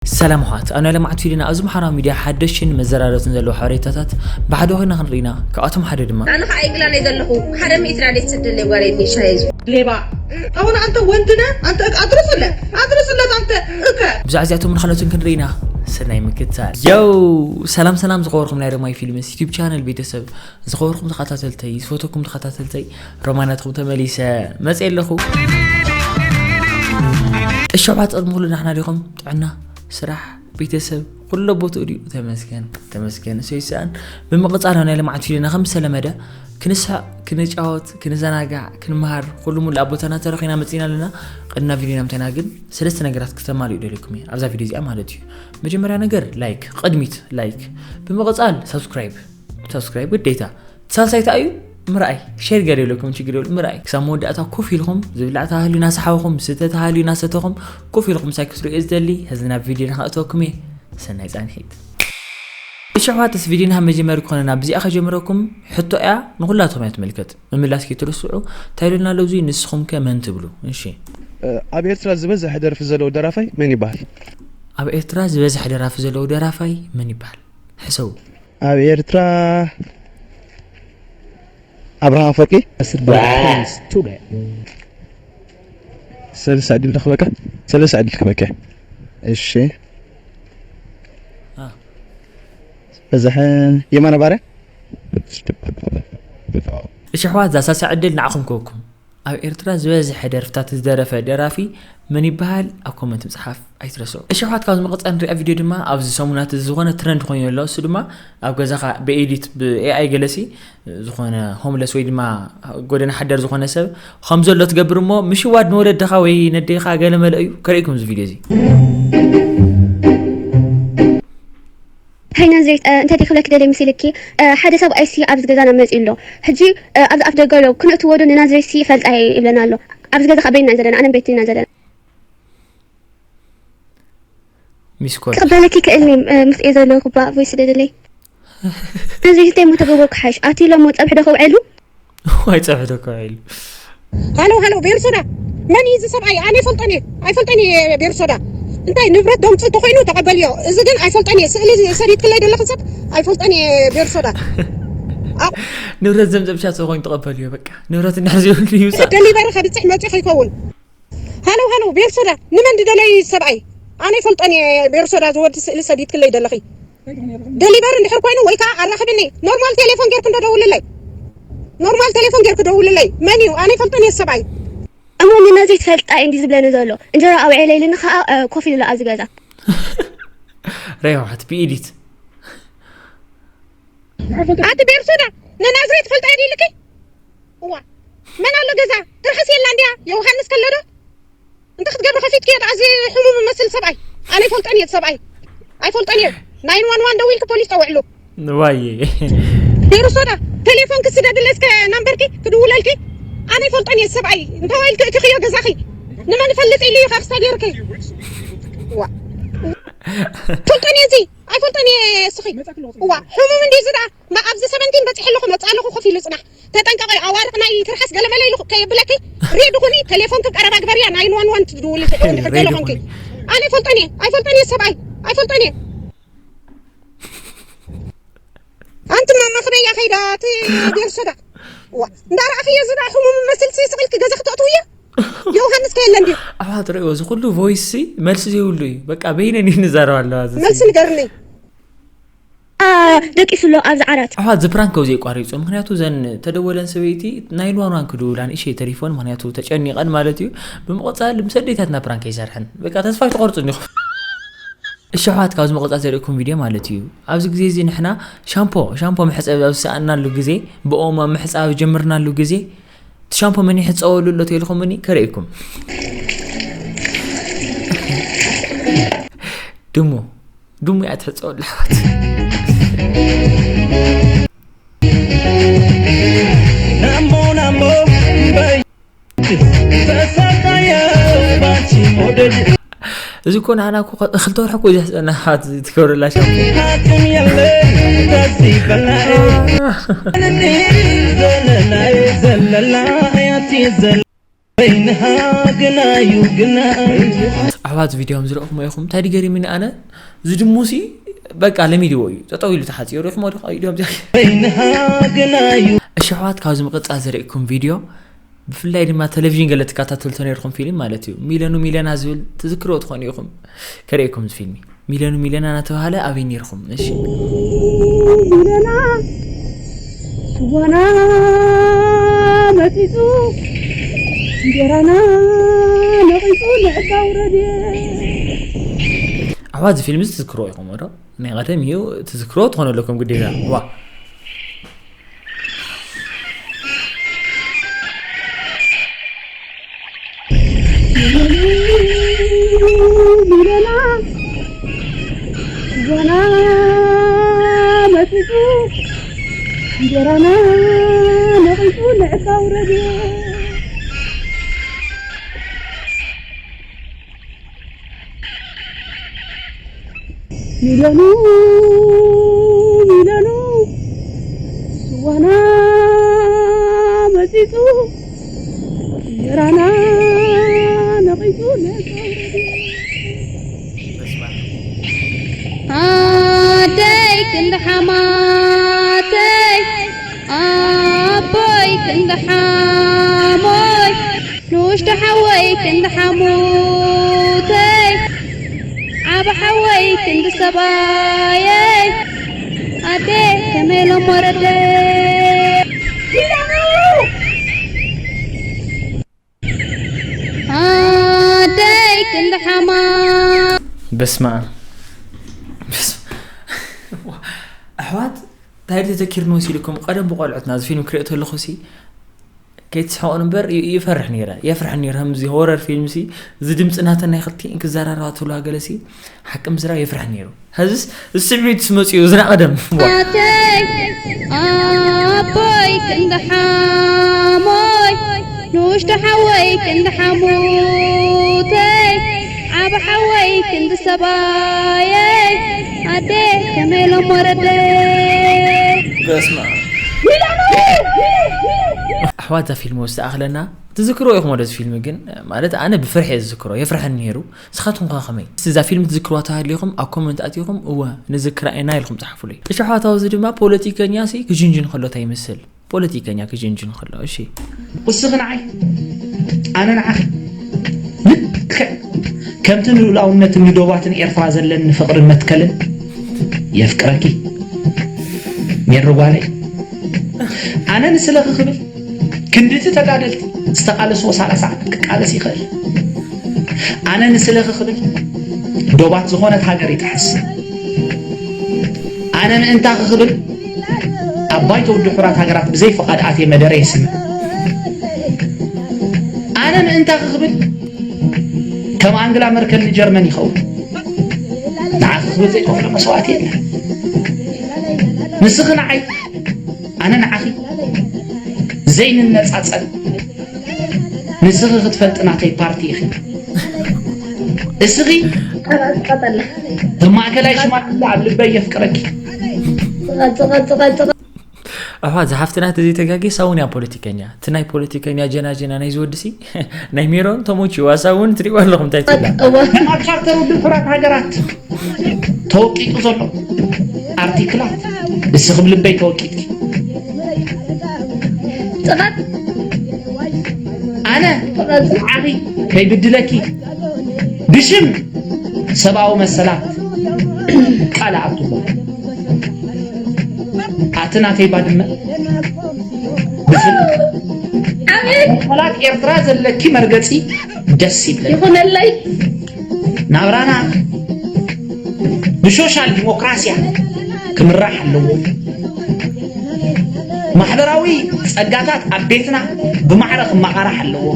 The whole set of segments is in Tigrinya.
ሰላም ኣሕዋት፣ ኣብ ናይ ለማዓት ፊልምና ኣብዚ ማሕበራዊ ሚድያ ሓደሽትን መዘራረብትን ዘለዉ ሓበሬታታት ብሓደ ኮይና ክንርኢ ኢና። ካብኣቶም ሓደ ድማ ኣነ ከዓ ይግላ ናይ ዘለኹ ሓደ ሚእቲ ራዴት ስደለይ ጓል ኒሻ እዩ። ሌባ። አሁን አንተ ወንድ ነህ? አንተ እቃ አድርስለት፣ አድርስለት አንተ እከ። ብዛዕባ እዚኣቶም ንካልኦትን ክንርኢ ኢና። ሰናይ ምክትታል። ዮው! ሰላም ሰላም ዝኸበርኩም ናይ ረማይ ፊልምስ ዩቲዩብ ቻነል ቤተሰብ፣ ዝኸበርኩም ተኸታተልተይ፣ ዝፈተኩም ተኸታተልተይ፣ ሮማናትኩም ተመሊሰ መፅእ ኣለኹ። እሺ ኣሕዋት፣ ቅድሚ ኩሉ ናሕና ዲኹም? ጥዕና፣ ስራሕ፣ ቤተሰብ፣ ኩሉ ቦትኡ ድዩ? ተመስገን፣ ተመስገን። እሰይ ይስኣን። ብምቕፃል ናይ ልምዓት ቪድዮና ከም ዝተለመደ ክንስሕቕ፣ ክንጫወት፣ ክንዘናጋዕ፣ ክንመሃር፣ ኩሉ ሙሉእ ኣብ ቦታና ተረኺና መፂና ኣለና። ቅድሚ ናብ ቪድዮና ምታይና ግን ሰለስተ ነገራት ክተማልኡ ደልኩም እየ ኣብዛ ቪድዮ እዚኣ ማለት እዩ። መጀመርያ ነገር ላይክ፣ ቅድሚት ላይክ። ብምቕፃል ሳብስክራይብ፣ ሳብስክራይብ ግዴታ። ሳልሳይ እንታይ እዩ? ምርኣይ። ሼር ገለ የብለኩም፣ ችግር የብሉ። ምርኣይ። ክሳብ መወዳእታ ኮፍ ኢልኩም፣ ዝብላዕ ተሃልዩ እናሰሓብኹም፣ ዝስተ ተሃልዩ እናሰተኹም፣ ኮፍ ኢልኩም ምሳይ ክትሪኡ እየ ዝደሊ። ሕዚ ናብ ቪድዮና ከእተወኩም እየ። ሰናይ ፃንሒት። እሺ ኣሕዋት፣ እስ ቪድዮና ካብ መጀመሪ ክኾነና ብዚኣ ከጀምረኩም ሕቶ እያ፣ ንኹላትኩም እያ ትምልከት። ምምላስ ከይትርስዑ። እንታይ ኢሉና ኣሎ እዚ? ንስኹም ከ መን ትብሉ? እሺ። ኣብ ኤርትራ ዝበዝሐ ደርፊ ዘለዎ ደራፋይ መን ይበሃል? ኣብ ኤርትራ ዝበዝሐ ደራፊ ዘለዎ ደራፋይ መን ይበሃል? ሕሰቡ። ኣብ ኤርትራ ኣብርሃም ኣፈወርቂ። ስድራ ፖሊስ ቱደ። ሰለስተ ዕድል ንኽበካ፣ ሰለስተ ዕድል ክበካ። እሺ። አ። በዝሐን የማነ ባርያ። እሺ ኣሕዋት፣ እዛ ሳልሳይ ዕድል ንዓኹም ክህበኩም። ኣብ ኤርትራ ዝበዝሐ ደርፍታት ዝደረፈ ደራፊ መን ይበሃል? ኣብ ኮመንት ምጽሓፍ ኣይትረስዑ። እሺ ኣሕዋት፣ ካብ ዝመቐጸ ንሪኣ ቪድዮ ድማ ኣብዚ ሰሙናት እዚ ዝኾነ ትረንድ ኮይኑ ኣሎ። እሱ ድማ ኣብ ገዛኻ ብኤዲት፣ ብኤኣይ ገለሲ ዝኾነ ሆምለስ ወይ ድማ ጎደና ሓደር ዝኾነ ሰብ ከም ዘሎ ትገብር እሞ ምሽዋድ ንወለድኻ ወይ ነዴኻ ገለ መለ እዩ። ከርእይኩም እዚ ቪድዮ እዚ። ሃይ ናዝሬት፣ እ፣ እንታይ ደይ ክብለኪ ደልየ መሲልኪ? እ፣ ሓደ ሰብኣይሲ ኣብዚ ገዛና መጺኡ ኣሎ። ሕጂ፣ እ፣ ኣብዚ ኣፍ ደገ ኣሎ። ክነእትዎ ዶ ንናዝሬትሲ ይፈልጣ እየ ይብለና ኣሎ። ኣብዚ ገዛ ከዓ በይንና ዘለና፣ ኣነን ቤትን ኢና ዘለና። ሚስ ኮል። ክቕበለኪ ክእል እየ፣ እ፣ ምስ እየ ዘለኹ ባ ቮይስ ደደለይ። ናዝሬት እንታይ እሞ ተገብሮ ክሓይሽ? ኣቲ ኢሎ እሞ ጸብሒ ዶ ከውዕሉ? ዋይ ጸብሒ ዶ ከውዕሉ? ሃሎ፣ ሃሎ፣ ቤርሶዳ። መን እዩ እዚ ሰብኣይ? ኣነ ኣይፈልጦን እየ። ኣይፈልጦን እየ ቤርሶዳ። እንታይ ንብረት ደምጽእ ተኾይኑ ተቐበልዮ። እዚ ግን ኣይፈልጦን እየ። ስእሊ ሰዲድክለይ ዘለኺ ሰብ ኣይፈልጦን እየ ቤርሶዳ። ኣብ ንብረት ዘምጽእ ብቻ ተኾይኑ ተቐበልዮ። በቃ ንብረት እንድሕር ዘይብሉ ይውጻእ። ደሊቨሪ ከብጽሕ መጺኡ ከይከውን። ሃሎ፣ ሃሎ፣ ቤርሶዳ። ንመን ድደለይ ሰብኣይ? ኣነ ኣይፈልጦን እየ ቤርሶዳ፣ ዝወዲ ስእሊ ሰዲድክለይ ዘለኺ። ደሊቨሪ እንድሕር ኮይኑ ወይ ከዓ ኣራኽብኒ። ኖርማል ቴሌፎን ጌርክ እንዶ ደውልለይ። ኖርማል ቴሌፎን ጌርክ ደውልለይ። መን እዩ? ኣነ ይፈልጦን እየ ሰብኣይ። እሞ ንናዝሬት ፈልጣ እየ እንዲ ዝብለኒ ዘሎ። እንጀራ ኣውዒለ ኢሉኒ ከዓ፣ እ፣ ኮፍ ኢሉ ኣሎ ኣብዚ ገዛ። ረይ ኣሕዋት ብኢዲት። ኣቲ ቤርሶዳ ንናዝሬት ፈልጣ እየ ኢልኪ? እዋ። መን ኣሎ ገዛ? ትርሓስ የላ እንድያ? ዮውሃንስ ከሎ ዶ? እንተ ክትገብሪ ከፊትክዮ ደኣ፣ እዚ ሕሙም መስል ሰብኣይ። ኣነ ኣይፈልጦን እየ፣ ሰብኣይ። ኣይፈልጦን እየ። ናይን ዋን ዋን ደዊልኪ ፖሊስ ጠውዕሉ። ዋይ። ቤርሶዳ፣ ቴሌፎን ክስደድለይ እስከ ናምበርኪ ክድውለልኪ። ኣነ ኣይፈልጦን እየ፣ ሰብኣይ። እንተ ዋይልኪ እትኽዮ ገዛኺ። ንመን እፈልጥ ኢሉ እዩ ካክስታ ገይርኪ? ዋ። ፈልጦን እየ እዚ። ኣይፈልጦን እየ እስኺ። እዋ፣ ሕሙም እንዲ እዚ ደኣ። ማ ኣብዚ ሰቨንቲን በጺሐ ኣለኹ፣ መጽእ ኣለኹ፣ ኮፍ ኢሉ ጽናሕ። ተጠንቀቂ፣ ኣዋርቕ ናይ ትርሓስ ገለመለ ኢሉ ከየብለኪ። ሬድ ኩኒ፣ ቴሌፎን ክብ ቀረባ ግበርያ፣ ናይን ዋን ዋን ትድውሊ፣ ትድውሊ፣ ሬድ ትደለኹምኪ። ኩኒ። ኣነ ኣይፈልጦን እየ፣ ኣይፈልጦን እየ ሰብኣይ፣ ኣይፈልጦን እየ። ኣንቲ ማማ ክበያ ከይዳ፣ እቲ ቤርሶዳ። ዋ፣ እንዳረኣኽዮ ዝዳ ሕሙም መስልሲ ስቕልኪ ገዛ ክተእትውዮ? ዮሃንስ ከየለ እንድዩ። ኣሕዋት ርእይዎ፣ እዚ ኩሉ ቮይስ ሲ መልሲ ዘይብሉ እዩ። በቃ በይነን እዩ ንዛረብ ኣለዋ፣ እዚ መልሲ ሲ። ንገርኒ። ኣ፣ ደቂሱ ኣሎ ኣብዚ ዓራት። ኣሕዋት፣ እዚ ፕራንክ ካብዚ የቋሪጾ። ምኽንያቱ እዘን ተደወለን ሰበይቲ ናይን ዋን ዋን ክድውላ ንእሽተይ ተሪፎን፣ ምኽንያቱ ተጨኒቐን ማለት እዩ። ብምቕጻል ምስ ኣዴታትና ፕራንክ ኣይሰርሕን። በቃ ተስፋ ኣይትቖርጹ እንዲኹም። እሺ ኣሕዋት፣ ካብዚ ምቕጻል ዘርእኩም ቪድዮ ማለት እዩ። ኣብዚ ግዜ እዚ ንሕና ሻምፖ፣ ሻምፖ መሕጸቢ ኣብ ዝሰኣናሉ ግዜ፣ ብኦሞ ምሕጻብ ጀምርናሉ ግዜ፣ እቲ ሻምፖ መን ይሕጸወሉ ኣሎ ተልኩምኒ ከርእየኩም። ድሙ፣ ድሙ እያ ትሕጸወሉ ኣሕዋት። ናምቦ፣ ናምቦ፣ በይ፣ ተሳቃየ ባንቺ ሞደል። እዚ እኮ ንዓና እኮ ክልተ ወርሒ እኮ እዩ ዘሕጸና፣ ኣሕዋት፣ ትገብረላ ሻምፖ። ሓኪም የለን፣ ተስይፈና፣ ዘለናይ ዘለላ፣ ያቲ ዘለ- በይንሃ ግናዩ ግናዩ ኣሕዋት ቪድዮም ዝረእኹም ኢኹም። እንታይ ገሪምኒ ኣነ ዝድሙሲ በቃ ለሚድዎ እዩ። ጠጠው ኢሉ ተሓፂሩ ኢኹም ወደ ኢዶም በይንሃ ግናዩ እሺ ኣሕዋት፣ ካብዚ ምቕፃል ዘርእኩም ቪድዮ ብፍላይ ድማ ቴሌቪዥን ገለ ትከታተሉ ተነይርኩም ፊልም ማለት እዩ። ሚለኑ ሚለና ዝብል ትዝክርዎ ትኾኑ ኢኹም። ከርእየኩም እዚ ፊልሚ። ሚለኑ ሚለና እናተባህለ ኣበይ ነይርኩም? እሺ። ሚለና ስዋና መጺጹ እንጀራና ነቒጹ ንዕዳ ውረድ። ኣሕዋት እዚ ፊልም እዚ ትዝክርዎ ኢኹም ዶ? ናይ ቀደም እዩ። ትዝክርዎ ትኾኑ ኣለኩም ግዴታ። ዋ። ሚለና ጓና መጺጹ እንጀራና ነቒጹ ንዕዳ ውረድ። ሚለኑ ሚለኑ ስዋና መጺጹ እንጀራና ነቒጹ ነፃ ውረድ። ኣደይ ክንዲ ሓማተይ ኣቦይ ክንዲ ሓሞይ ንውሽጢ ሓወይ ክንዲ ሓሙተይ ዓብ ሓወይ ክንዲ ሰባየይ ኣደ ከመይ ለሞረደ ኣደይ ክንዲ ሓማ በስመ ኣብ። በስመ-፣ ኣሕዋት እንታይ ተዘኪርኒ መሲልኩም? ቀደም ብቆልዑትና እዚ ፊልም ክሪኦ ተለኹ ሲ ከይትስሕቑን እምበር ይ-፣ ይፈርሕ ነይረ፣ የፍርሕ ነይረ። ከምዚ ሆረር ፊልም ሲ እዚ ድምፂ ናተን ናይ ክልቲኤን ክዘራረባ ተለዋ ገለ ሲ ሓቂ ምዝራብ የፍርሕ ነይሩ። ሕዝስ እዚ ስምዒት ሲ መፂኡ እዚ ናይ ቀደም። ኣተይ ኣቦይ ክንዲ ሓሞይ ንውሽጢ ሓወይ ክንዲ ሓሙተይ ዓብ ሓወይ ክንዲ ሰባየይ ኣደ ከመይ ለሞረደ በስመ ኣብ። ኣሕዋት እዛ ፊልም ወስ ተኣኽለና ትዝክርዎ ኢኹም ወደዚ ፊልም ግን ማለት ኣነ ብፍርሒ እየ ዝዝክሮ የፍርሐኒ ነይሩ። ንስኻትኩም ከ ከመይ? እስቲ እዛ ፊልም ትዝክርዋ ተሃልይኹም ኣብ ኮመንት ኣቲኹም እወ ንዝክራ ኢና ኢልኩም ጸሓፉለይ። እሺ ኣሕዋት ኣብዚ ድማ ፖለቲከኛ ሲ ክጅንጅን ከሎ እንታይ ይመስል? ፖለቲከኛ ክጅንጅን ከሎ እሺ። ውስኺ ንዓይ ኣነ ንዓኺ ልክዕ ከምቲ ንልኡላውነትን ንዶባትን ኤርትራ ዘለኒ ፍቕርን መትከልን የፍቅረኪ ሜሪ ጓለይ። ኣነ ንስለኺ ክብል ክንድቲ ተጋደልቲ ዝተቓለስዎ ሰላሳ ዓመት ክቃለስ ይኽእል። ኣነ ንስለኺ ክብል ዶባት ዝኾነት ሃገር ይጥሕስ። ኣነ ምእንታኺ ክብል ኣብ ባይቶ ውድብ ሕቡራት ሃገራት ብዘይ ፍቓድ ኣትየ መደረ የስምዕ። ኣነ ምእንታኺ ክብል ከም ኣንግላ መርከል ንጀርመን ይኸውን። ንዓኺ ክብል ዘይከፍሎ መስዋእቲ የለን። ንስኺ ንዓይ፣ ኣነ ንዓኺ ዘይንነጻጸል። ንስኺ ክትፈልጢ ናተይ ፓርቲ ኢኺ። እስኺ ቀጠል፣ ቀጠል። ማእከላይ ሽማግለ ኣብ ልበይ የፍቅረኪ። ጽቐል፣ ጽቐል፣ ጽቐል፣ ጽቐል። ኣፋ፣ እዛ ሓፍትና ተዘይተጋግየ ሳውን እያ ፖለቲከኛ። እቲ ናይ ፖለቲከኛ ጀና ጀና ናይ ዝወድሲ ናይ ሜሮን ተሞችዋ ሳውን ትሪእዋ ኣለኹም እንታይ ትብላ? እወ። ኣብ ቻርተር ውድብ ሕቡራት ሃገራት ተወቂጡ ዘሎ ኣርቲክላት እስኺ ብልበይ ተወቂጥኪ። ጽቐል። ኣነ ጽቐል። ንዓኺ ከይብድለኪ ብሽም ሰብኣዊ መሰላት ቃል ኣኣቱኹ። ኣቲ ናተይ ባድመ ብፍል-፣ ኣሜን። መሰላት ኤርትራ ዘለኪ መርገጺ ደስ ይብለኒ። ይኹነለይ። ናብራና ብሶሻል ዲሞክራሲያ ክምራሕ ኣለዎ። ማሕበራዊ ጸጋታት ኣብ ቤትና ብማዕረ ክመቓራሕ ኣለዎ።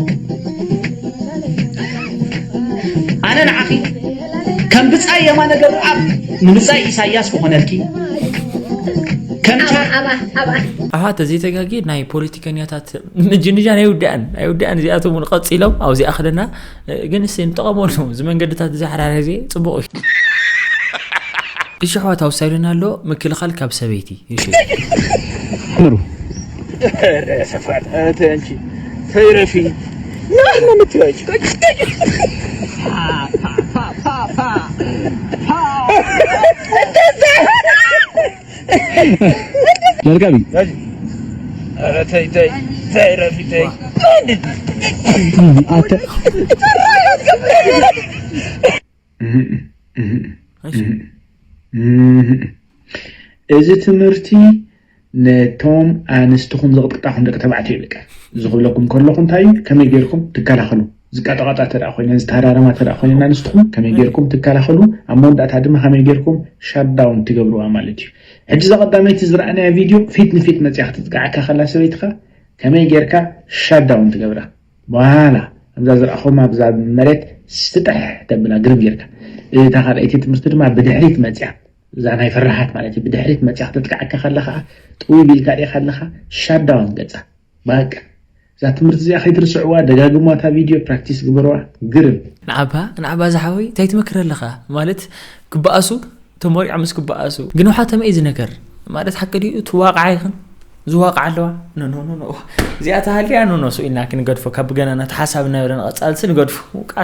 ኣነ ንዓኺ ከም ብጻይ የማነ ገብረኣብ ንብጻይ ኢሳያስ ክኾነልኪ፣ ከም ቻ-፣ ኣባ፣ ኣባ። ኣሓ፣ ተዘይተጋጊ ናይ ፖለቲከኛታት ምጅንጃን ኣይውዳእን፣ ኣይውዳእን። እዚኣቶም እውን ቀጺሎም ኣብዚኣ ከለና፣ ግን እስቲ ንጠቐመሉ። እዚ መንገድታት እዚ ሓራርያ እዚ ጽቡቕ እዩ። እሺ፣ ኣሕዋት፣ ኣውሳዱና ኣሎ ምክልኻል ካብ ሰበይቲ። እሺ። ምሩ። ኧረ ሰፋር፣ ኧረ ተይ አንቺ፣ ተይ ረፊ። ምን ትበጅ? ጀርጋቢ። ኧረ ተይ፣ ተይ፣ ተይ፣ ረፊ፣ ተይ። ኣተ- እሺ። እዚ ትምህርቲ ነቶም ኣንስትኹም ዘቕጥቅጣኹም ደቂ ተባዕትዮ እዩ። በቃ፣ እዚ ክብለኩም ከለኹ እንታይ እዩ፣ ከመይ ጌርኩም ትከላኸሉ? ዝቀጠቐጣ ተደኣ ኮይነን፣ ዝተሃራረማ ተደኣ ኮይነን ኣንስትኹም ከመይ ጌርኩም ትከላኸሉ? ኣብ መወዳእታ ድማ ከመይ ጌርኩም ሻትዳውን ትገብርዋ ማለት እዩ። ሕጂ እዛ ቀዳመይቲ ዝረኣናያ ቪድዮ ፊት ንፊት መጽያ ክትጥቅዓካ ከላ ሰበይትኻ ከመይ ጌርካ ሻትዳውን ትገብራ? በኋላ ከምዛ ዝረኣኹም ኣብዛ መሬት ስትጥሕ ተብላ ግርም ጌርካ። እታ ካልኣይቲ ትምህርቲ ድማ ብድሕሪት መጽያ፣ እዛ ናይ ፍርሃት ማለት እዩ። ብድሕሪት መጽያ ክትጥቅዓካ ከላ ኸዓ ጥውይ ቢልካ ዲኻ ኣለኻ፣ ሻትዳውን ገጻ። በቃ እዛ ትምህርቲ እዚኣ ከይትርስዕዋ፣ ደጋግምዋ፣ እታ ቪድዮ ፕራክቲስ ግበርዋ። ግርም። ንዓባ ንዓባ ዝሓወይ እንታይ ትመክር ኣለኻ? ማለት ክበኣሱ ተመሪዖም ምስ ክበኣሱ ግን ውሓተመ እዩ ዝነገር። ማለት ሓቂ ድዩ? ትዋቃዓ ይኽን ዝዋቃዓ ኣለዋ። ኖ ኖ ኖ ኖ። እዚኣ ተሃልያ ኖ ኖ፣ ስኢልና ክንገድፎ፣ ካብ ገና ናቲ ሓሳብ ነበረ ንቐጻልሲ ንገድፎ። ውቃ።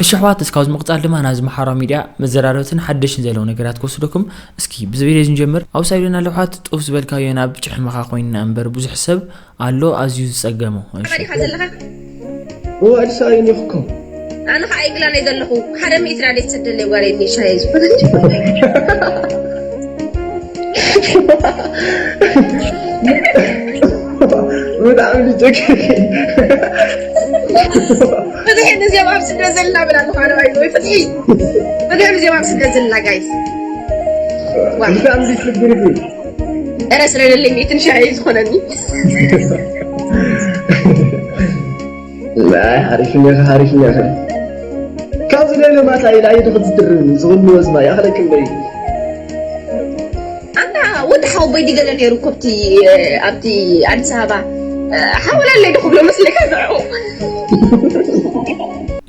እሺ ኣሕዋት፣ እስካብ ዝምቕጻል ድማ ናዚ መሓራ ሚድያ መዘራረብትን ሓደሽን ዘለዉ ነገራት ክወስደኩም። እስኪ ብዚ ቪድዮ እዚ ንጀምር። ኣብ ሳይዶና ኣለውሓት ጡፍ ዝበልካዮ ናብ ጭሕምኻ ኮይንና እምበር ብዙሕ ሰብ ኣሎ ኣዝዩ ዝጸገሞ። እሺ። ኣበዲኻ ዘለኻ? እዋ፣ ኣዲስ ኣበባ እየ እኮ። ኣነ ኸዓ ኢንግላንድ እየ ዘለኹ። ሓደ ሚእቲ ራድዮ ትሰደለይ ጓለይ፣ ሻሂ ዝኾነ። ብጣዕሚ ልጨክርኪ። ፍትሒ ንዚኦም ኣብ ስደት ዘለና ብላ ኣለኹ፣ ኣነ ባይ፣ ወይ ፍትሒ። ፍትሒ ንዚኦም ኣብ ስደት ዘለና፣ ጋይስ። ዋ። ብጣዕሚ ልጨክርኪ። እረ ስለለለይ ሚእትን ሻሂ ዝኾነኒ። ኣይ፣ ሓሪፍ እኒኻ፣ ሓሪፍ እኒኻ። ካብዚ ናይ ለማታ ኢላ ኢዱ ክትድርም ዝኽሉ ወዝማ ይኣኽለኪ እምበይ። ኣንታ ወዲ ሓወቦይ ድገለ ነይሩ እኮ ኣብቲ፣ ኣብቲ ኣዲስ ኣበባ። ሓወላለይ ዶ ክብሎ መስለካ ንዕኡ?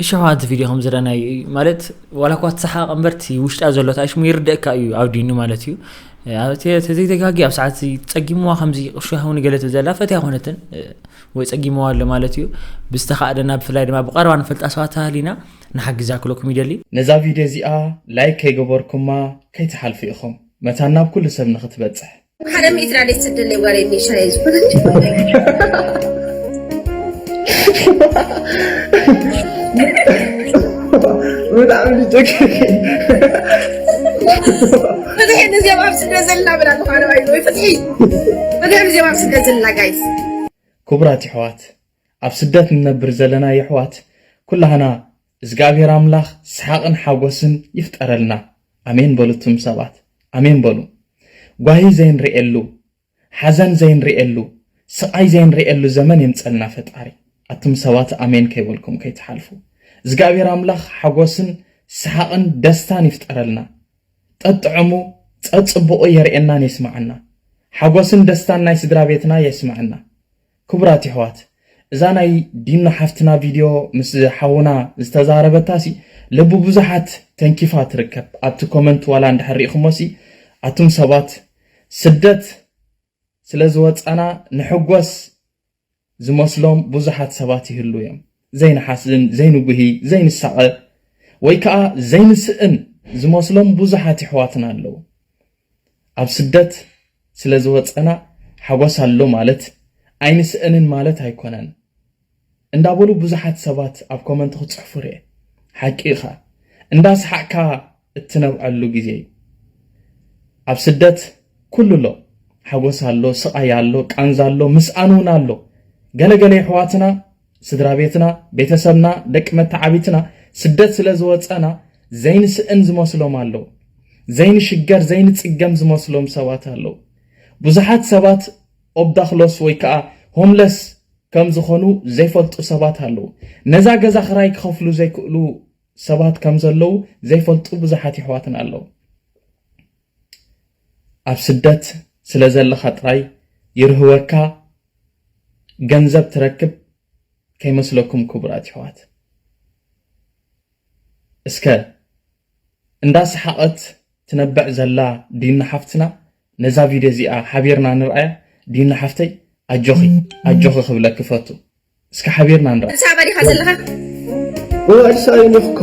እሺ፣ ኣሕዋት፣ ቪድዮ ከም ዝረኣናዮ እዩ። ማለት ዋላ እኳ ትሰሓቕ እምበር እቲ ውሽጣ ዘሎ እቲ ኣሽሙ ይርደእካ እዩ ኣብ ዲኑ ማለት እዩ። ኣብ ተ-፣ ተዘይተጋጊ ኣብ ሰዓት እዚ ጸጊምዋ ከምዚ ቅርሹ ሃውኒ ገለ ትብል ዘላ ፈትያ ኮነትን፣ እ፣ ወይ ጸጊምዋ ኣሎ ማለት እዩ። ብዝተኻእለና ብፍላይ ድማ ብቐረባ ንፈልጣ ሰባት ተሃሊና ንሓግዛ ክብለኩም ይደሊ። ነዛ ቪድዮ እዚኣ ላይክ ከይገበርኩማ ከይትሓልፉ ኢኹም። መታን ናብ ኩሉ ሰብ ንኽትበጽሕ። ሓደ ሚእቲ ራድዮ ትሰደለይ ጓለይ፣ ሻሂ ዝኾነ። ብጣዕሚ ልጨክርኪ። ፍትሒ ንዚኦም ኣብ ስደት ዘለና ብላ ኣለኹ፣ ኣነ ባይ፣ ወይ ፍትሒ። ፍትሒ ንዚኦም ኣብ ስደት ዘለና፣ ጋይስ። ክቡራት የሕዋት፣ ኣብ ስደት ንነብር ዘለና የሕዋት ኩላህና፣ እዝግኣብሄር ኣምላኽ ሰሓቕን ሓጎስን ይፍጠረልና። ኣሜን በሉ እቱም ሰባት፣ ኣሜን በሉ። ጓሂ ዘይንርእየሉ፣ ሓዘን ዘይንርእየሉ፣ ስቓይ ዘይንርእየሉ ዘመን የምጸልና ፈጣሪ። ኣቱም ሰባት ኣሜን ከይበልኩም ከይትሓልፉ። እዝግኣብሄር ኣምላኽ ሓጎስን ሰሓቕን ደስታን ይፍጠረልና። ጠጥዕሙ ጸጽብቑ የርእየናን የስምዓና። ሓጎስን ደስታን ናይ ስድራ ቤትና የስምዓና። ክቡራት የሕዋት፣ እዛ ናይ ዲኖ ሓፍትና ቪድዮ ምስ ሓውና ዝተዛረበታሲ ልቢ ብዙሓት ተንኪፋ ትርከብ። ኣብቲ ኮመንት ዋላ እንድሕር ርኢኹሞሲ፣ ኣቱም ሰባት፣ ስደት ስለ ዝወጻና ንሕጎስ ዝመስሎም ብዙሓት ሰባት ይህሉ እዮም። ዘይንሓስን፣ ዘይንጉሂ፣ ዘይንሳቐ፣ ወይ ከኣ ዘይንስእን ዝመስሎም ብዙሓት የሕዋትና ኣለዉ። ኣብ ስደት ስለ ዝወጸና ሓጎስ ኣሎ ማለት ኣይንስእንን ማለት ኣይኮነን እንዳበሉ ብዙሓት ሰባት ኣብ ኮመንት ክጽሕፉ ርኤ። ሓቂ ኢኻ። እንዳሰሓቕካ እትነብዐሉ ግዜ እዩ። ኣብ ስደት ኩሉ ኣሎ። ሓጎስ ኣሎ፣ ስቓይ ኣሎ፣ ቃንዛ ኣሎ፣ ምስኣን እውን ኣሎ። ገለገለ የሕዋትና፣ ስድራ ቤትና፣ ቤተሰብና፣ ደቂ መተዓቢትና ስደት ስለ ዝወጸና ዘይንስእን ዝመስሎም ኣለዉ። ዘይንሽገር፣ ዘይንጽገም ዝመስሎም ሰባት ኣለዉ። ብዙሓት ሰባት ኦብዳኽሎስ ወይ ከኣ ሆምለስ ከም ዝኾኑ ዘይፈልጡ ሰባት ኣለዉ። ነዛ ገዛ ክራይ ክኸፍሉ ዘይክእሉ ሰባት ከም ዘለዉ ዘይፈልጡ ብዙሓት የሕዋትና ኣለዉ። ኣብ ስደት ስለ ዘለኻ ጥራይ ይርህወካ ገንዘብ ትረክብ ከይመስለኩም ክቡራት የሕዋት። እስከ እንዳ ሰሓቐት ትነብዕ ዘላ ዲና ሓፍትና ነዛ ቪድዮ እዚኣ ሓቢርና ንርኣያ። ዲና ሓፍተይ ኣጆኺ፣ ኣጆኺ ክብለኪ ፈቱ። እስከ ሓቢርና ንርኢ። ኣዲስ ኣበባ ዲኻ ዘለኻ? እዎ ኣዲስ ኣበባ ኣለኹ እኮ።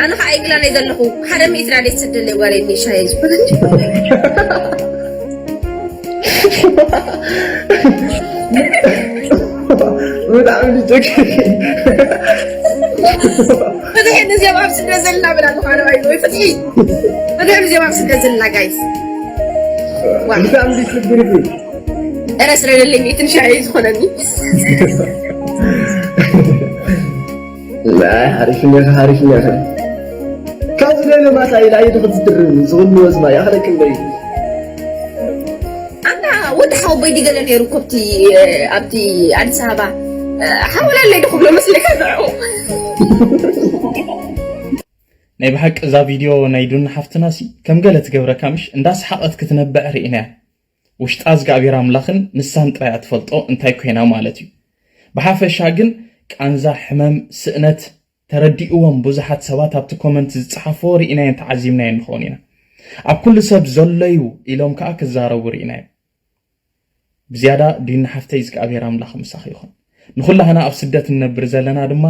ኣነ ከዓ ኢንግላንድ እየ ዘለኹ። ሓደ ሚእቲ ዳሌት ሰደለይ ጓል እየ ሻሂ ዝኾነ። ብጣዕሚ ልጅክ ፍትሒ ንዚኦም ኣብ ስደት ዘለና ብላ ዝኾነ ወይ ፍትሒ ፍትሒ ንዚኦም ኣብ ስደት ዘለና ጋይስ። ብጣዕሚ ልጅክ ብርዱ እረ ስለለለይ ሚእትን ሻሂ ዝኾነኒ። ናይ ሓሪፍ እኒኻ ሓሪፍ እኒኻ ካብዚ ለለ ማሳ ኢላ ኢዱ ክትዝድርም ዝኽሉ ወዝማ ያኽለክ እንደይ ኣንታ ወዲ ሓወቦይ ዲገለ ነይሩ ኮብቲ ኣብቲ ኣዲስ ኣበባ ሓወላለይ ዶ ክብሎ መስለካ ንዑ ናይ ብሓቂ እዛ ቪድዮ ናይ ዱና ሓፍትና ሲ ከም ገለ ትገብረካ ምሽ እንዳሰሓቐት ክትነብዕ ርኢናያ። ውሽጣ እግዚኣብሔር ኣምላኽን ንሳን ጥራይ እያ ትፈልጦ እንታይ ኮይና ማለት እዩ። ብሓፈሻ ግን ቃንዛ፣ ሕመም፣ ስእነት ተረዲእዎም ብዙሓት ሰባት ኣብቲ ኮመንት ዝጸሓፍዎ ርኢናዮን ተዓዚብናዮን ንኸውን ኢና። ኣብ ኩሉ ሰብ ዘሎ እዩ ኢሎም ከኣ ክዛረቡ ርኢናዮም። ብዝያዳ ዲና ሓፍተይ እግዚኣብሔር ኣምላኽ ምሳኺ ይኹን። ንኹላህና ኣብ ስደት እንነብር ዘለና ድማ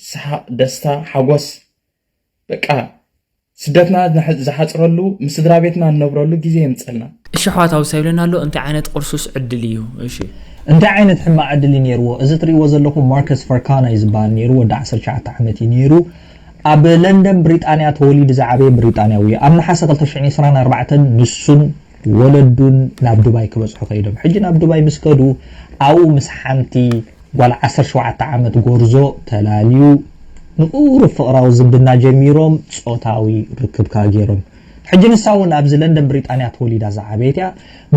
ሰሓቕ፣ ደስታ፣ ሓጎስ በቃ ስደትና ዝሓፅረሉ ምስ ስድራ ቤትና እንነብረሉ ግዜ የምፀልና። እሺ ኣሕዋት ኣብዚ ይብለና ኣሎ እንታይ ዓይነት ቁርሱስ ዕድል እዩ? እሺ እንታይ ዓይነት ሕማቕ ዕድል እዩ ነይርዎ? እዚ ትርእይዎ ዘለኹም ማርከስ ፈርካና እዩ ዝበሃል ነይሩ። ወዲ ዓሰርተ ትሽዓተ ዓመት እዩ ነይሩ። ኣብ ለንደን ብሪጣንያ ተወሊዱ ዝዓበየ ብሪጣንያዊ እዩ። ኣብ ነሓሰ ክልተ ሽሕን ዕስራን ኣርባዕተን ንሱን ወለዱን ናብ ዱባይ ክበጽሑ ከይዶም። ሕጂ ናብ ዱባይ ምስ ከዱ ኣብኡ ምስ ሓንቲ ጓል ዓሰርተ ሸውዓተ ዓመት ጎርዞ ተላልዩ ንቁሩብ ፍቕራዊ ዝምድና ጀሚሮም ጾታዊ ርክብ ከኣ ገይሮም። ሕጂ ንሳ እውን ኣብዚ ለንደን ብሪጣንያ ተወሊዳ ዝዓበየት እያ።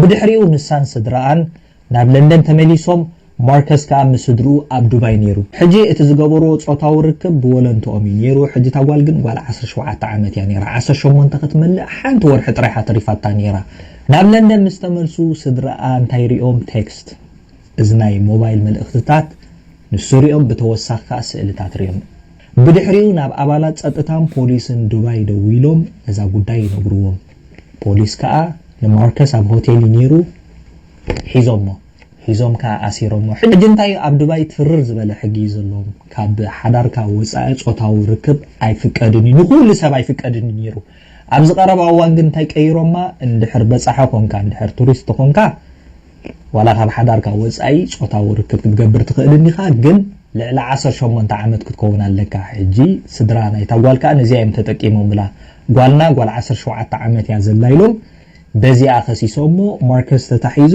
ብድሕሪኡ ንሳን ስድራኣን ናብ ለንደን ተመሊሶም ማርከስ ከኣ ምስ ስድርኡ ኣብ ዱባይ ነይሩ። ሕጂ እቲ ዝገበርዎ ጾታዊ ርክብ ብወለንትኦም እዩ ነይሩ። ሕጂ እታ ጓል ግን ጓል ዓሰርተ ሸውዓተ ዓመት እያ ነይራ። ዓሰርተ ሸሞንተ ክትመልእ ሓንቲ ወርሒ ጥራይ እያ ተሪፋታ ነይራ። ናብ ለንደን ምስ ተመልሱ ስድራኣ እንታይ ሪኦም ቴክስት እዚ ናይ ሞባይል መልእኽትታት ንሱ ሪኦም ብተወሳኺ ከኣ ስእልታት ሪኦም። ብድሕሪኡ ናብ ኣባላት ጸጥታን ፖሊስን ዱባይ ደዊሎም ነዛ ጉዳይ ይነግርዎም። ፖሊስ ከኣ ንማርከስ ኣብ ሆቴል እዩ ነይሩ ሒዞሞ። ሒዞም ከኣ ኣሲሮሞ። ሕጂ እንታይ ኣብ ዱባይ ትርር ዝበለ ሕጊ እዩ ዘለዎም። ካብ ሓዳርካ ወጻኢ ጾታዊ ርክብ ኣይፍቀድን እዩ። ንኹሉ ሰብ ኣይፍቀድን እዩ ነይሩ። ኣብዚ ቀረባ እዋን ግን እንታይ ቀይሮማ? እንድሕር በጻሒ ኮንካ፣ እንድሕር ቱሪስት ኮንካ ዋላ ካብ ሓዳርካ ወጻኢ ጾታዊ ርክብ ክትገብር ትኽእል እንዲኻ፣ ግን ልዕሊ ዓሰርተ ሸሞንተ ዓመት ክትከውን ኣለካ። ሕጂ ስድራ ናይታ ጓል ከኣ ነዚኣ እዮም ተጠቂሞምላ። ጓልና ጓል ዓሰርተ ሸውዓተ ዓመት እያ ዘላ ኢሎም በዚኣ ከሲሶሞ ማርከስ ተታሒዙ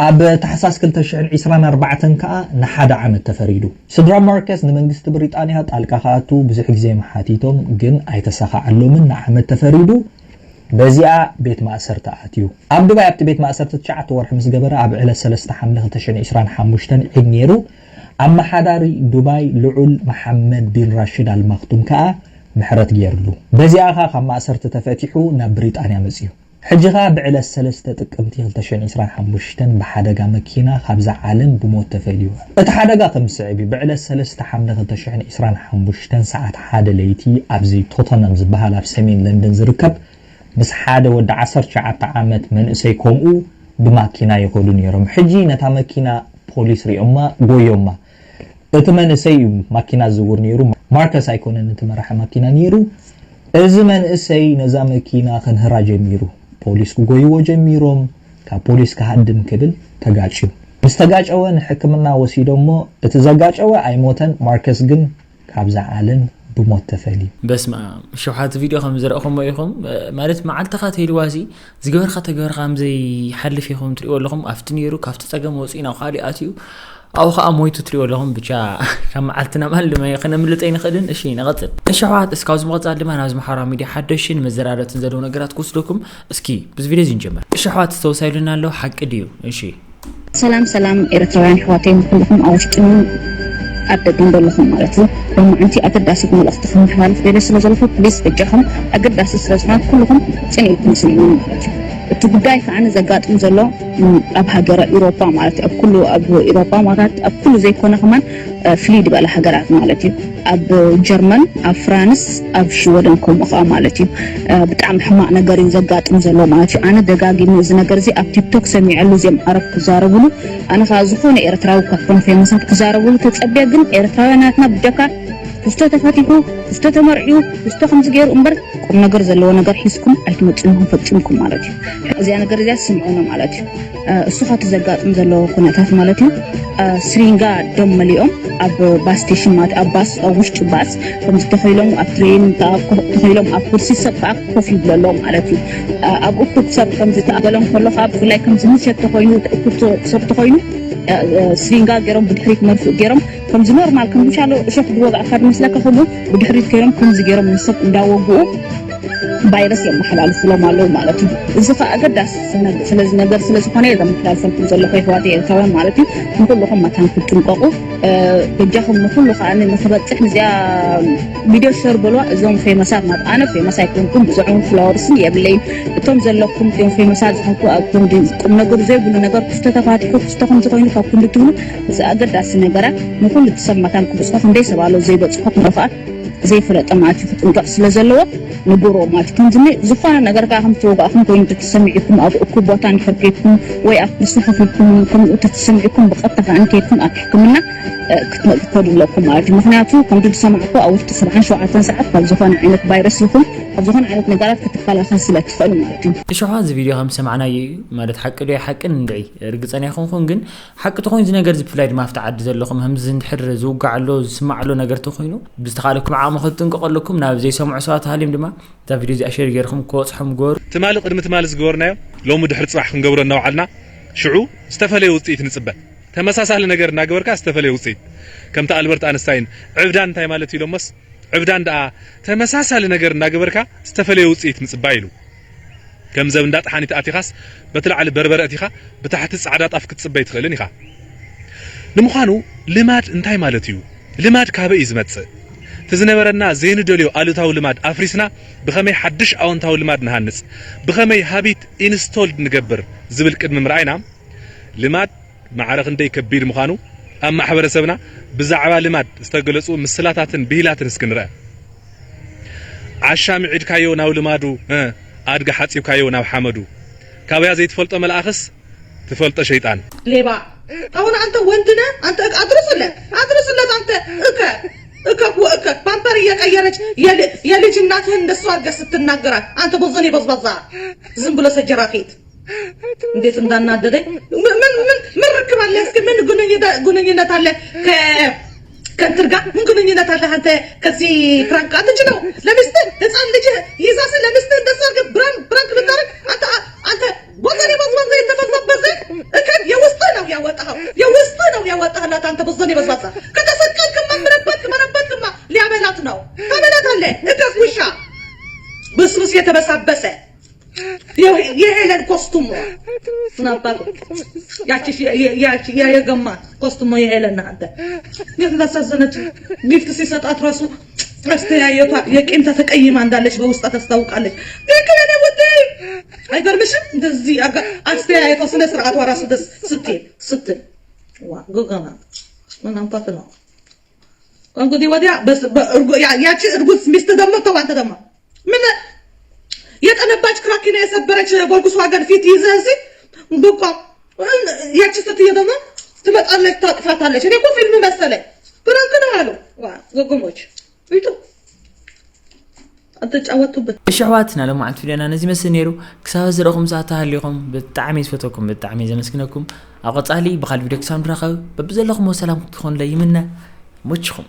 ኣብ ታሕሳስ ክልተ ሽሕን ዕስራን ኣርባዕተን ከኣ ንሓደ ዓመት ተፈሪዱ። ስድራ ማርከስ ንመንግስቲ ብሪጣንያ ጣልቃ ክኣቱ ብዙሕ ግዜ ሓቲቶም ግን ኣይተሳኻዓሎምን። ንዓመት ተፈሪዱ በዚኣ ቤት ማእሰርቲ ኣትዩ። ኣብ ዱባይ ኣብቲ ቤት ማእሰርቲ ትሽዓተ ወርሒ ምስ ገበረ ኣብ ዕለት ሰለስተ ሓምለ ክልተ ሽሕን ዕስራን ሓሙሽተን ዒድ ነይሩ። ኣመሓዳሪ ዱባይ ልዑል መሓመድ ቢን ራሽድ ኣልማክቱም ከኣ ምሕረት ገይርሉ። በዚኣ ከኣ ካብ ማእሰርቲ ተፈቲሑ ናብ ብሪጣንያ መጺኡ። ሕጂ ከኣ ብዕለት ሰለስተ ጥቅምቲ ክልተ ሽሕን ዕስራን ሓሙሽተን ብሓደጋ መኪና ካብዛ ዓለም ብሞት ተፈልዩ። እቲ ሓደጋ ከም ዝስዕብ እዩ። ብዕለት ሰለስተ ሓምለ ክልተ ሽሕን ዕስራን ሓሙሽተን ሰዓት ሓደ ለይቲ ኣብዚ ቶተንሃም ዝበሃል ኣብ ሰሜን ለንደን ዝርከብ ምስ ሓደ ወዲ ዓሰርተ ትሽዓተ ዓመት መንእሰይ ከምኡ ብማኪና ይኸዱ ነይሮም። ሕጂ ነታ መኪና ፖሊስ ሪኦማ ጎዮማ። እቲ መንእሰይ እዩ ማኪና ዝዝውር ነይሩ። ማርከስ ኣይኮነን እቲ መራሒ ማኪና ነይሩ። እዚ መንእሰይ ነዛ መኪና ከንህራ ጀሚሩ። ፖሊስ ክጎይዎ ጀሚሮም። ካብ ፖሊስ ክሃድም ክብል ተጋጭዩ። ምስ ተጋጨወ ንሕክምና ወሲዶሞ። እቲ ዘጋጨወ ኣይሞተን። ማርከስ ግን ካብዛ ዓለም ብሞት ተፈልዩ። በስመ ኣብ ሸውሓት ቪድዮ ከም ዝረእኹሞ ኢኹም። ማለት መዓልትኻ ተይልዋሲ ዝገበርካ ተግባር ከም ዘይሓልፍ ኢኹም ትሪእዎ ኣለኹም። ኣብቲ ነይሩ ካብቲ ጸገም ወፂኡ ናብ ካሊእ ኣትዩ ኣብኡ ከዓ ሞይቱ ትሪእዎ ኣለኹም። ብቻ ካብ መዓልትና ማል ድማ ከነምልጠ ይንኽእልን። እሺ ንቐፅል። እሺ ኣሕዋት እስካብ ዝመቐፃል ድማ ናብዚ ማሕበራዊ ሚድያ ሓደሽን መዘራረብትን ዘለዉ ነገራት ክወስደኩም። እስኪ ብዚ ቪድዮ እዚ ንጀምር። እሺ ኣሕዋት ዝተወሳይሉና ኣሎ ሓቂ ድዩ? እሺ ሰላም ሰላም ኤርትራውያን ኣሕዋተይ ንኩልኩም ኣብ ውሽጥን ኣብ ደገን ዘለኹም ማለት እዩ። ሎማዓንቲ ኣገዳሲት መልእኽቲ ከመሓላልፍ ደልየ ስለ ዘለኹ ፕሊስ በጃኹም ኣገዳሲ ስለ ዝኾነ ኩልኹም ጽን ኢልኩም ስምዑኒ ማለት እዩ። እቲ ጉዳይ ከዓ ዘጋጥም ዘሎ ኣብ ሃገረ ኢሮፓ ማለት እዩ። ኣብ ኩሉ ኣብ ኢሮፓ ማለት ኣብ ኩሉ ዘይኮነ ከማን ፍልይ ዝበለ ሃገራት ማለት እዩ። ኣብ ጀርመን፣ ኣብ ፍራንስ፣ ኣብ ሽወደን ከምኡ ከዓ ማለት እዩ። ብጣዕሚ ሕማቕ ነገር እዩ ዘጋጥም ዘሎ ማለት እዩ። ኣነ ደጋጊሙ እዚ ነገር እዚ ኣብ ቲክቶክ ሰሚዐሉ እዚኦም ዓረብ ክዛረብሉ ኣነ ከዓ ዝኾነ ኤርትራዊ ካብቶም ፌመሳት ክዛረብሉ ተፀብየ፣ ግን ኤርትራውያን ናትና ብጀካ ክስቶ ተፈቲሑ፣ ክስቶ ተመርዕዩ፣ ክስቶ ከምዚ ገይሩ እምበር ቁም ነገር ዘለዎ ነገር ሒዝኩም ኣይትመፅን ኢኹም ፈፂምኩም ማለት እዩ። እዚኣ ነገር እዚኣ ስምዑና ማለት እዩ። እሱ ካብቲ ዘጋጥም ዘለዎ ኩነታት ማለት እዩ። ስሪንጋ ደም መሊኦም ኣብ ባስ ስቴሽን ማለት ኣብ ባስ ኣብ ውሽጢ ባስ ከምዚ ተኸይሎም ኣብ ትሬን ተኸይሎም ኣብ ኩርሲ ሰብ ከዓ ኮፍ ይብለሎም ማለት እዩ። ኣብ እኩብ ሰብ ከምዚ ተኣበሎም ከሎ ከዓ ብፍላይ ከምዚ ምሸት ተኮይኑ እኩብ ሰብ ተኮይኑ ስሪንጋ ገይሮም ብድሕሪት መርፍእ ገይሮም ከምዚ ኖርማል ከም ምሻሎ እሾክ ዝወጋእካ ዝመስለካ ከምኡ ብድሕሪት ከይሮም ከምዚ ገይሮም ንሰብ እንዳወግኡ ቫይረስ የመሓላልፍሎም ኣለዉ ማለት እዩ። እዚ ከዓ ኣገዳሲ ስለዚ ነገር ስለዝኾነ እየ ዘመሓላልፈልኩም ዘለኹ የሕዋት ኤርትራውያን ማለት እዩ። ንኩልኹም መታን ክትጥንቀቁ በጃኹም ንኩሉ ከዓ ንክበፅሕ ንዚኣ ቪድዮ ሸር በልዋ። እዞም ፌመሳት ናብ ኣነ ፌመስ ኣይኮንኩም፣ ብዝዖም ፍላወርስን የብለይን። እቶም ዘለኩም እቶም ፌመሳት ዝኾንኩ ኣብ ክንዲ ቁም ነገር ዘይብሉ ነገር ክስቶ ተፋቲሑ ክስቶ ከምዚ ኮይኑ ካብ ክንዲ ትብሉ እዚ ኣገዳሲ ነገራት ንኩሉ እቲ ሰብ መታን ክብፅሖ ክንደይ ሰብ ኣሎ ዘይበፅሖ ክንዲ ከዓ ዘይፈለጠ ማለት እዩ ክጥንቀቕ ስለ ዘለዎ ንግሮ ማለት እዩ። ከምዚ ዝኾነ ነገር ከዓ ከም ተወጋእኹም ኮይኑ ተተሰሚዕኩም ኣብ እኩብ ቦታ እንድሕር ከይድኩም ወይ ኣብ ኩርሲ ከፊልኩም ከምኡ ተተሰሚዕኩም ብቐጥታ ከዓ እንከይድኩም ኣብ ሕክምና ክትመ- ክትከዱ ኣለኩም ማለት እዩ። ምክንያቱ ከምዚ ዝሰማዕኩ ኣብ ውሽጢ ሰብዓን ሸውዓተን ሰዓት ካብ ዝኾነ ዓይነት ቫይረስ ይኹን ካብ ዝኾነ ዓይነት ነገራት ክትከላኸል ስለ ትኽእል ማለት እዩ። እሾሓ እዚ ቪድዮ ከም ሰማዕናዮ እዩ ማለት ሓቂ ዶ ኣይሓቅን እንድዒ ርግፀን ኣይኮንኩን ግን ሓቂ ተኾይኑ እዚ ነገር እዚ ብፍላይ ድማ ኣብቲ ዓዲ ዘለኹም ከምዚ እንድሕር ዝውጋዕ ኣሎ ዝስማዕ ኣሎ ነገር ተኾይኑ ብዝተኻለኩም ዓቕሚ ክትጥንቀቑ ኣለኩም። ናብ ዘይሰምዑ ሰባት ሃልዮም ድማ እዛ ቪድዮ እዚኣ ሸር ገይርኩም ክበፅሖም ግበሩ። ትማሊ ቅድሚ ትማሊ ዝገበርናዮ ሎሚ ድሕሪ ፅባሕ ክንገብሮ እናውዓልና ሽዑ ዝተፈለየ ውፅኢት ንፅበ። ተመሳሳሊ ነገር እናገበርካ ዝተፈለየ ውፅኢት። ከምቲ ኣልበርት ኣንስታይን ዕብዳን እንታይ ማለት እዩ ኢሎሞስ ዕብዳን ደኣ ተመሳሳሊ ነገር እናገበርካ ዝተፈለየ ውፅኢት ምፅባይ ኢሉ። ከም ዘብ እንዳ ጠሓኒት ኣቲኻስ በቲ ላዕሊ በርበረ ኣቲኻ ብታሕቲ ፃዕዳ ጣፍ ክትፅበ ኣይትኽእልን ኢኻ። ንምዃኑ ልማድ እንታይ ማለት እዩ? ልማድ ካበይ እዩ ዝመፅእ? እቲ ዝነበረና ዘይንደልዮ ኣሉታዊ ልማድ ኣፍሪስና ብኸመይ ሓድሽ ኣወንታዊ ልማድ ንሃንፅ? ብኸመይ ሃቢት ኢንስቶልድ ንገብር ዝብል ቅድሚ ምርኣይና ልማድ ማዕረ ክንደይ ከቢድ ምዃኑ ኣብ ማሕበረሰብና ብዛዕባ ልማድ ዝተገለፁ ምስላታትን ብሂላትን እስኪ ንርአ። ዓሻ ምዒድካዮ ናብ ልማዱ፣ ኣድጊ ሓፂብካዮ ናብ ሓመዱ። ካበያ ዘይትፈልጦ መልኣኽስ ትፈልጦ ሸይጣን። ሌባ። አሁን አንተ ወንድ ነህ አንተ አድርስለት አድርስለት አንተ እከ እከክ ወእከክ ፓምፐር እየቀየረች የልጅ እናትህን እንደሱ አድርገህ ስትናገራት አንተ ቦዘኔ በዝባዛ ዝም ብሎ ሰጀራፊት እንዴት እንዳናደደኝ። ምን ምን ምን ርክብ አለ? እስኪ ምን ግንኙነት አለ ከእንትን ጋር ምን ግንኙነት አለ? አንተ ከዚህ ፕራንክ አትችለው። ለሚስትህ ህፃን ልጅ ይዛ ስ ለሚስትህ እንደሱ አድርገህ ብራንክ ብራንክ ልታረግ አንተ አንተ ወዘኔ በዝበዘ የተበዘበዘ እከን የውስጥህ ነው ያወጣኸው፣ የውስጥህ ነው ያወጣህላት። አንተ በዘኔ በዝባዛ ከተሰቀልክማ ምረበትክ መረበትክማ ሊያበላት ነው። ታበላታለህ እከክ ውሻ ብስብስ የተበሳበሰ የሄለን ኮስቱሞ ናባል ያቺ የገማ ኮስቱሞ የሄለን አንተ እንዴት እንዳሳዘነች ጊፍት ሲሰጣት ራሱ አስተያየቷ የቂምታ ተቀይማ እንዳለች በውስጣ ታስታውቃለች። ትክክል እኔ ውድ አይገርምሽም? እንደዚህ አስተያየቷ ስነ ስርዓቷ ራሱ ደስ ስትል ስትል ዋ ጎገማ ምን አንኳት ነው እንግዲህ ወዲያ ያቺ እርጉዝ ሚስት ደግሞ ተው አንተ ደግሞ ምን የጠነባች ክራኪና የሰበረች ቮልክስዋገን ፊት ይዘህ እዚህ ብቋ ያቺ ስትዬ ደግሞ ትመጣለች ታቅፋታለች። እኔ እኮ ፊልም መሰለኝ። ፕራንክ ነው አሉ ዋ ጎጎሞች ይጡ ኣትጫወቱበት። እሺ ኣሕዋት፣ ናይ ሎማዓንቲ ቪድዮና ነዚ ይመስል ነይሩ። ክሳብ ዝረኹም ሰዓት ተሃሊኹም ብጣዕሚ ዝፈተኩም ብጣዕሚ ዘመስግነኩም። ኣብ ቀጻሊ ብኻልእ ቪድዮ ክሳብ ንራኸብ በብዘለኹም ሰላም ክትኾኑለይ ይምነ። ይመችኹም።